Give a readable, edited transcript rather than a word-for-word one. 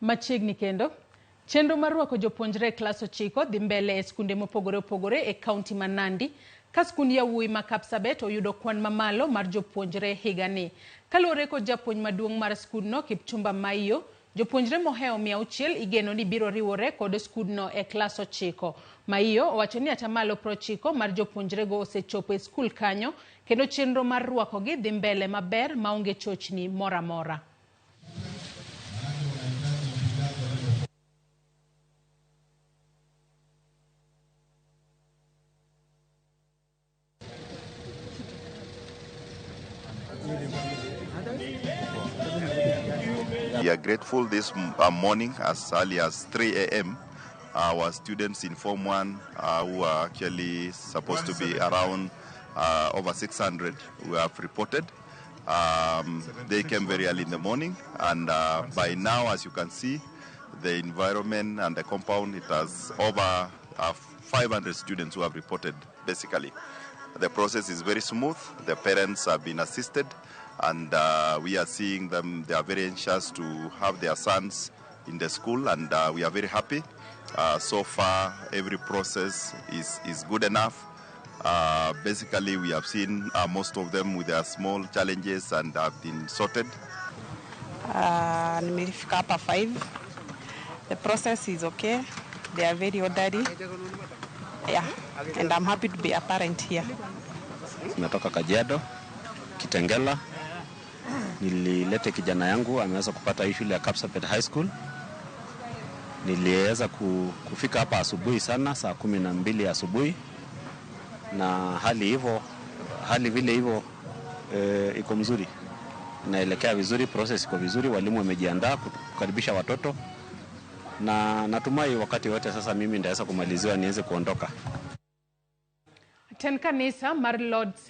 Machiegni kendo, chenro mar rwako jopuonjre e klas 9 dhi mbele e skunde mopogore opogore e kaunti ma Nandi, ka skund yawuoyi ma Kapsabet oyudo kwan mamalo mar jopuonjre higani. Kaluwore kod japuonj maduong' mar skundno Kipchumba Maiyo, jopuonjre mohewo 600 igeno ni biro riwore kod skundno e klas 9. Maiyo owacho ni atamalo 90 mar jopuonjrego osechopo e skul kanyo kendo chenro mar rwakogi dhi mbele maber maonge chochni moro amora. We are grateful this morning as early as 3 a.m. Our students in Form 1 who are actually supposed to be around over 600 who have reported. They came very early in the morning, and by now, as you can see, the environment and the compound, it has over 500 students who have reported, basically. The process is very smooth. The parents have been assisted, and we are seeing them. They are very anxious to have their sons in the school, and we are very happy. So far, every process is good enough. Basically, we have seen most of them with their small challenges and have been sorted. Nimefika hapa 5. The process is okay. They are very orderly. Yeah, and I'm happy to be a parent here. Natoka Kajiado, Kitengela. Nililete kijana yangu ameweza kupata hii shule ya Kapsabet High School. Niliweza kufika hapa asubuhi sana saa 12 asubuhi, na hali vile hivyo iko mzuri, inaelekea vizuri, process iko vizuri, walimu wamejiandaa kukaribisha watoto, na natumai wakati wote sasa mimi nitaweza kumaliziwa niweze kuondoka. Ten kanisa mar Lord's